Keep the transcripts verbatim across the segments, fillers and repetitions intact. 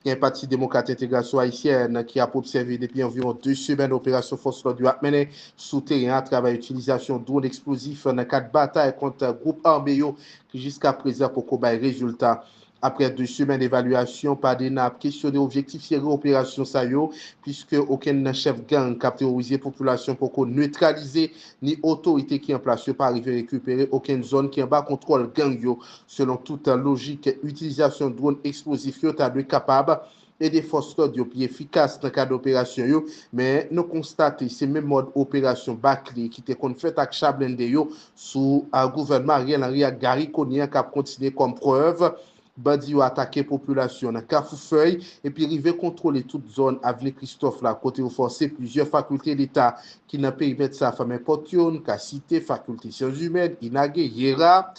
Gen Pati Demokrat Entegrasyon Ayisyèn ki ap obsève depi anviwon de semèn operasyon fòs lòd yo ap mennen sou teren atravè itilizasyon dwòn eksplozif nan kad batay kont gwoup ame yo ki jiska prezan poko bay rezilta. Apre de semèn evalyasyon, Padena ap kesyone objektif sere operasyon sa yo, piske okenn nan chèf gang k ap teworize popilasyon poko netralize, ni otorite ki an plas yo pa rive rekipere okenn zòn ki anba kontwòl gang yo. Selon tout lojik, itilizasyon dwòn eksplozif yo ta dwe kapab ede fòs lòd yo pi efikas nan kad operasyon yo, men nou konstate se menm mòd operasyon bakle ki te konn fèt ak cha blende yo sou gouvènman Ariel Henry ak Garry Conille an k ap kontinye kòm prèv. Bandi yo atake popilasyon nan Kafou Fèy epi rive kontwole tout zòn Avni Kristòf la, kote yo fòse plizyè fakilte Leta ki nan perimèt sa a fèmen pòt yo. Nou ka site Fakilte Syans Imèn, INAGE, yera.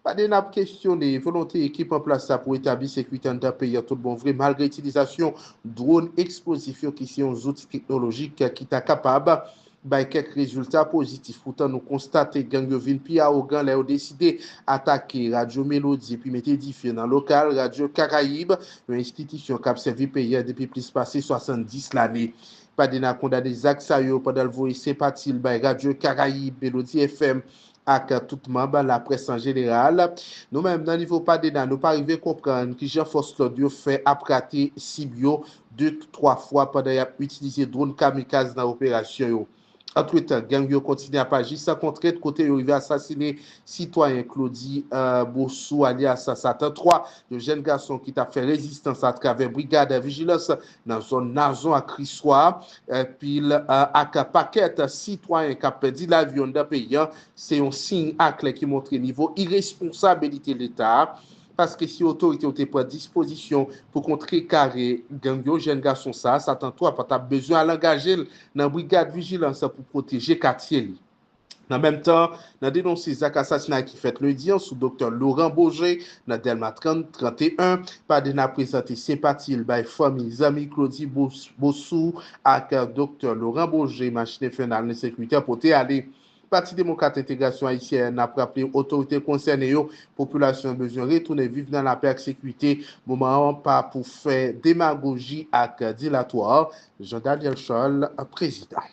Padena ap kesyone volonte ekip an plas la pou etabli sekirite anndan peyi a tout bon vre, malgre itilizasyon dwòn eksplozif yo ki se yon zouti teknolojik ki ta kapab bay kèk rezilta pozitif. Poutan, nou konstate gang yo vin pi awogan lè yo deside atake Radyo Melodi epi mete dife nan lokal Radyo Karayib, yon enstitisyon k ap sèvi peyi a depi plis pase swasanndis lane. Padena kondane zak sa yo pandan l voye senpati l bay Radyo Karayib, Melodi F M, ak tout manm laprès an jeneral. Nou menm, nan nivo Padena, nou pa rive konprann kijan fòs lòd yo fè ap rate sib yo de, twa fwa pandan y ap itilize dwòn kamikaz nan operasyon yo. Antretan, gang yo kontinye ap aji san kontrent, kote yo rive asasine sitwayen Claudy, euh, Bossou, alyas Satan twa, yon jèn gason ki t ap fè rezistans atravè brigad vijilans nan zòn Nazon ak Kriswa, epi l, euh, ak pakèt sitwayen k ap pèdi lavi yo anndan peyi a. Se yon siy aklè ki montre nivo iresponsabilite Leta a, paske si otorite yo te pran dispozisyon pou kontrekare gang yo, jèn gason sa a, Satan twa, pa t ap bezwen al angaje l nan brigad vijilans pou pwoteje katye li. Nan menm tan, nan denonse zak asasinay ki fèt lendi an sou Doktè Laurent Beaugé nan Dèlma trant, trant e en, Padena prezante senpati l bay fanmi, zanmi Claudy Bos-, Bossou ak Doktè Laurent Beaugé, machin enfènal nan sekirite pote ale. Pati Demokrat Entegrasyon Ayisyèn ap raple otorite konsène yo, popilasyon an bezwen retounen viv nan lapè ak sekirite. Moman an pa pou fè demagoji ak dilatwa. Jean Daniel Charles, prezidan.